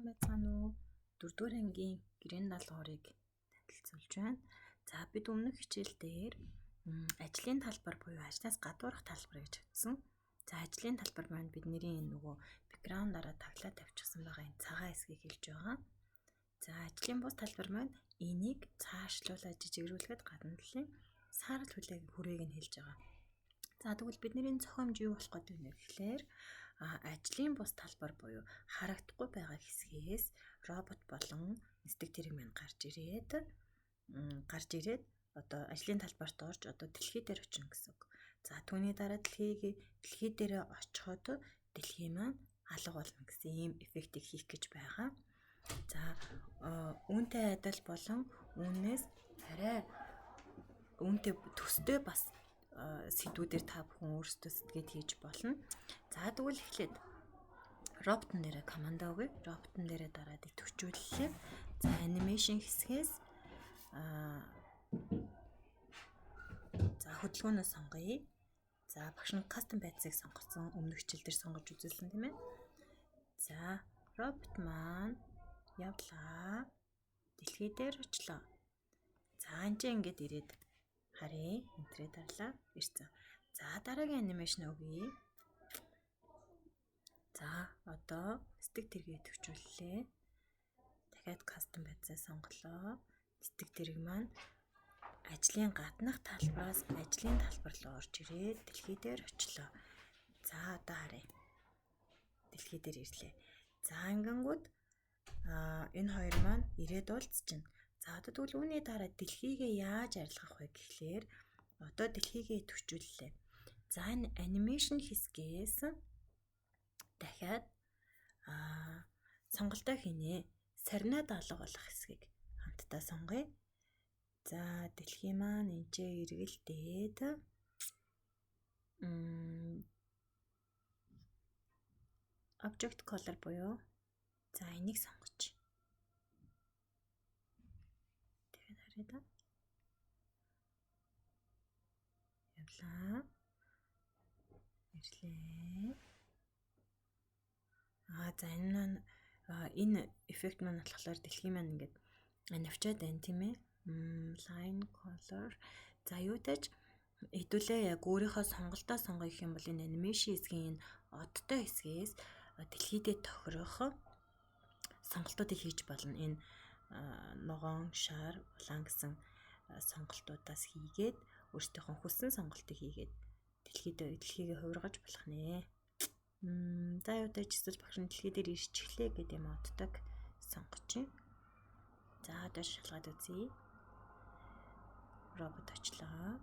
Сайн байцгаана уу? Дөрөвдүгээр ангийн гэрээний даалгаврыг танилцуулж байна. За, бид өмнөх хичээл дээр ажлын талбар буюу ажлаас гадуурх талбар гэж үзсэн. За, ажлын талбар маань бидний энэ нөгөө бэкграундаараа таглаа тавьчихсан байгаа энэ цагаан хэсгийг хэлж байгаа. За, ажлын бус талбар маань энийг цаашлуулаад жижигрүүлэхэд гадна талын саарал хүлээг хүрээг нь хэлж байгаа. За, тэгвэл бидний энэ зохиомж юу болох гэдэг вэ гэхлээр ажлын бус талбар буюу харагдахгүй байгаа хэсгээс робот болон нисдэг тэрэг маань гарч ирээд одоо ажлын талбарт орж, одоо дэлхий дээр очино гэсэн үг. За, түүний дараа дэлхий дээр очиход дэлхий маань алга болно гэсэн ийм эффектийг хийх гэж байгаа. За, үүнтэй адил болон үүнээс арай үүнтэй төстэй бас сэдвүүдээр та бүхэн өөрсдөө сэтгээд хийж болно. За, тэгвэл эхлээд роботон дээрээ команда өгье. Роботон дээрээ дараад идэвхжүүллээ. За, animation хэсгээс за, хөдөлгөөнөө сонгоё. За, багш нь custom path-ыг сонгосон. Өмнөх хичээл дээр сонгож үзүүлсэн, тийм ээ. За, робот маань явлаа. Дэлхий дээр очлоо. За, энэ ч ингээд ирээд харъя. Enter ээ дарлаа. Ирсэн. За, дараагийн animation өгье. За, одоо нисдэг тэргээ идэвхжүүллээ. Дахиад custom path-аа сонголоо. Нисдэг тэрэг маань ажлын гаднах талбараас ажлын талбар руу орж ирээд дэлхий дээр очлоо. За, одоо харъя. Дэлхий дээр ирлээ. За, ингэнгүүт энэ хоёр маань ирээд уулзчихна. За, одоо тэгвэл үүний дараа дэлхийгээ яаж арилгах вэ гэхлээр одоо дэлхийгээ идэвхжүүллээ. За, энэ animation хэсгээс дахиад сонголтоо хийнэ. Сарнаад алга болох хэсгийг хамтдаа сонгоё. За, дэлхий маань энэ эргэлдээд object color буюу за, энийг сонгоч. Тэгээд харъя да. Явлаа. Ирлээ. За, энэ маань энэ эффект маань болохоор дэлхий маань ингээд навчаад байна, тийм ээ. Line color. За, юутаж хэдүүлээ яг өөрийнхөө сонголтоо сонгоё гэх юм бол энэ animation хэсгийн энэ одтой хэсгээс дэлхийдээ тохирох сонголтуудыг хийж болно. Энэ ногоон, шар, улаан гэсэн сонголтуудаас хийгээд, өөрсдийнхөө хүссэн сонголтыг хийгээд дэлхийгээ хувиргаж болох нэ. За, юутай ч эсвэл багш нь дэлхий дээр ирчихлээ гэдэг юм одтойг сонгочих. За, одоо шалгаад үзье. Робот очлоо.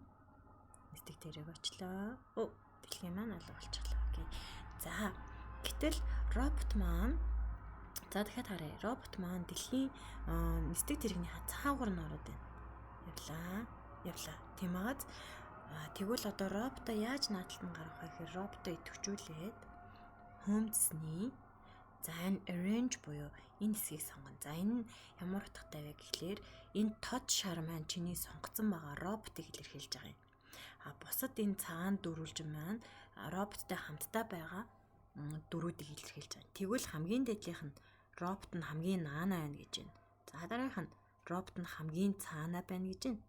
Нисдэг тэрэг очлоо. Оо, дэлхий маань алга болчихлоо. Okay. За, гэтэл робот маань, за, дахиад харъя. Робот маань дэлхийн нисдэг тэрэгний цаагуур нь ороод байна. Явлаа. Явлаа. Тийм ааз. Тэгвэл одоо роботоо яаж наад талд нь гаргах вэ гэхээр роботоо идэвхжүүлээд home цэсний, за, энэ arrange буюу энэ хэсгийг сонгоно. За, энэ ямар утгатай вэ гэхлээр энэ тод шар маань чиний сонгоцсон байгаа роботыг илэрхийлж байгаа юм. А бусад энэ цагаан дөрвөлжин маань роботтой хамтдаа байгаа дүрүүдийг илэрхийлж байгаа. Тэгвэл хамгийн дээдлийнх нь робот нь хамгийн наана байна гэж байна. За, дараагийнх нь робот нь хамгийн цаана байна гэж байна.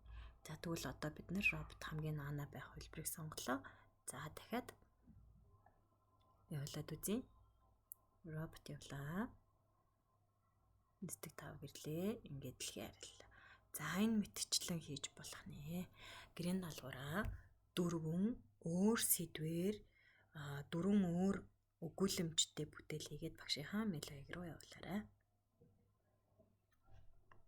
За, тэгвэл одоо бид нэр робот хамгийн наана байх хувилбарыг сонголоо. За, дахиад явуулаад үзье. Робот явлаа. Нисдэг тав гэрлээ. Ингээд дэлхий ариллаа. За, энэ мэтчлэн хийж болох нэ. Гэрийн даалгавраа дөрвөн өөр сэдвээр, дөрвөн өөр өгүүлэмжтэй бүтээл хийгээд багшийнхаа мэйл хаяг руу явуулаарай.